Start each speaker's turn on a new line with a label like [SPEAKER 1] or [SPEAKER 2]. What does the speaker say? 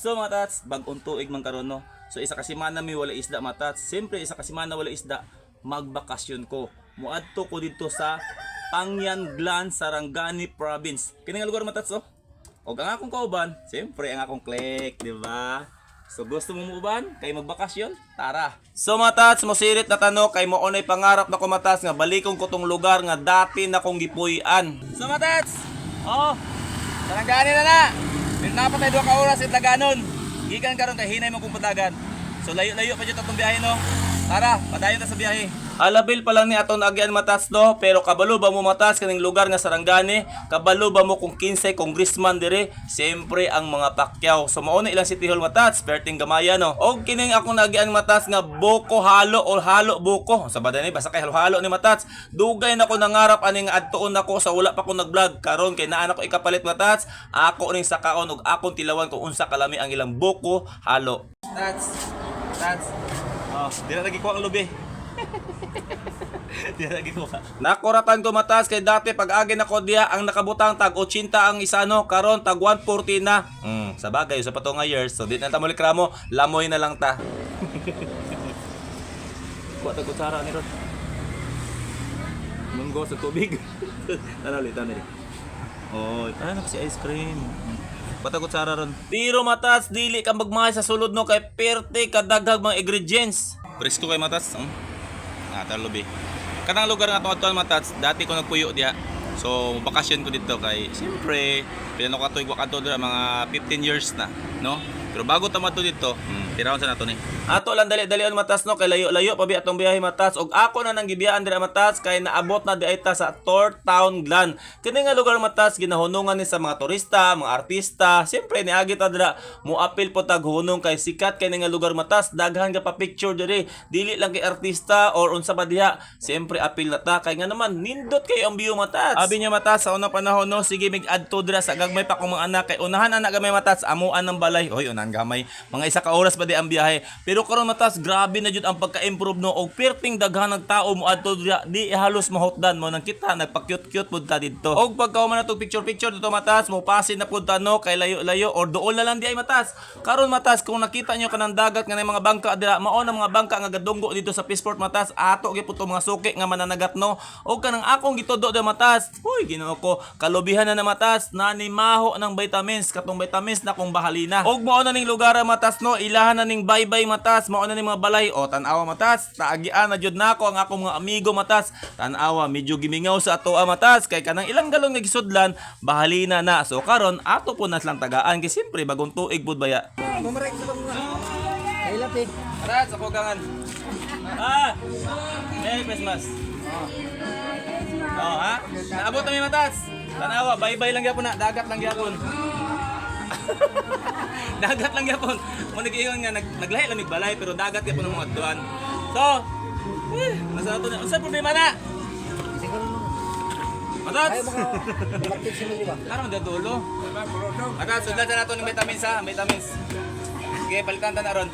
[SPEAKER 1] So mga tats, bag-ong tuig man karon, no. So isa ka semana mi wala isda, mga tats. Siyempre, isa ka semana wala isda, magbakasyon ko. Muadto ko dito sa Pangyan Glan, Sarangani Province. Kini nga lugar, mga tats, oh. Og ang akong kauban, siyempre ang akong click, di ba? So gusto mo muuban kay magbakasyon? Tara. So mga tats, mosirit na tanong kay mo onay pangarap na kumatas nga balikon ko tong lugar nga dati na kong gipuy-an. So mga tats, oh, Sarangani na na. Pero napat tayo 2 ka oras at laganon. Gikan karon kay hinay mo kong patagan. So layo-layo pa jud atong biyahe, no. Tara, padayon ta sa biyahe. Alabil pa lang ni aton agyan, matas, no, pero kabalo ba mo, matas, kaning lugar nga Sarangani? Kabalo ba mo kung kinsay congressman dire? Siyempre ang mga Pacquiao. So mao na ilang City Hall, matats, perting gamaya, no. Og kining akong naagian, matats, nga buko halo or halo buko. Sa badan ni basta kay halo-halo ni, matats. Dugay na ko nangarap ani nga adtuon nako sa wala pa ko nag-vlog. Karon kay naa na ko ikapalit, matats, ako ning sakaon og akong tilawan kung unsa kalami ang ilang buko halo. Tats. Tats. Oh, di na lagi ko ang lubi. Di na lagi ko. Nakuratan ko, matas, kay dati pag agi nako diya ang nakabutang tag 80 ang isa, no, karon tag 140 na. Sa bagay sa pato nga years. So di na ta mo reklamo, lamoy na lang ta. Kuha tag kutsara ni ron. Munggo sa tubig. Tanaw ulit, tanaw ulit. Oh, ano kasi ice cream. Bata kutsara ron. Pero matas, dili ka magmahay sa sulod, no, kay perte kadaghag mga ingredients. Presko kay, matas. Ah, tara lubi. Kanang lugar nga atong atuan, matats, dati ko nagpuyo diha. So, bakasyon ko dito kay siyempre, pila na ko katuig wa kadto dira, mga 15 years na, no? Pero bago ta madto dito, tirahon sa nato ni. Ato lang dali-dalion, matas, no, kay layo-layo pa bi atong biyahe, matas. Og ako na nang gibiyaan dira, matas, kay naabot na di ay ta sa Tor Town Glan. Kini nga lugar, matas, ginahunungan ni sa mga turista, mga artista. Siyempre niagi ta dira, moapil po tag hunong kay sikat kay nga lugar, matas, daghan ka pa picture diri. Dili lang kay artista or unsa pa diha. Siyempre apil na ta kay nga naman nindot kay ang view, matas. Abi niya, matas, sa unang panahon, no, sige mig adto dira sa gagmay pa kong mga anak kay unahan anak gamay, matas, amuan ng balay. Hoy, unahan gamay. Mga isa ka oras pa di ang biyahe. Pero karon, matas, grabe na jud ang pagka-improve, no, og perting daghan ng tao mo adto dira, di halos mahutdan mo nang kita nagpa-cute-cute pud ta didto. Og pagka man natong picture-picture dito, matas, mo pasin na pud ta, no, kay layo-layo or dool na lang di ay, matas. Karon, matas, kung nakita nyo kanang dagat nga nay mga bangka dira, mao na mga bangka nga gadunggo dito sa Peaceport, matas. Ato gyud to mga suki nga mananagat, no. Og kanang akong gitudo da, matas. Uy, Ginoo ko, kalubihan na na, matas, nanimaho ng vitamins katong vitamins na kung bahalina. Og mao na ning lugar, matas, no, ilahan na ning baybay, matas, mao na ning mga balay. O tan-awa, matas, taagian na jud nako ang akong mga amigo, matas. Tan-awa, medyo gimingaw sa atoa, matas, kay kanang ilang galong nga gisudlan, bahalina na. So karon ato po na silang tagaan kay siyempre bagong tuig pud baya.
[SPEAKER 2] Bumarek sa mga. Kailap eh.
[SPEAKER 1] Tara, sa kugangan. Ah! Merry Christmas. Oh, ha? Naabot na mi, matas. Tanawa, bye-bye lang gyapon na, dagat lang gyapon. Dagat lang gyapon. Mo nag-iingon nga naglahi lang mig balay pero dagat gyapon ang mga adtuan. So, nasa ato na. Unsa problema na?
[SPEAKER 2] Siguro no.
[SPEAKER 1] Matas.
[SPEAKER 2] Ay baka bakit sila, di ba?
[SPEAKER 1] Karon da dulo. Matas, sudlan sa nato ng vitamins ha, vitamins. Sige, palitan ta na ron.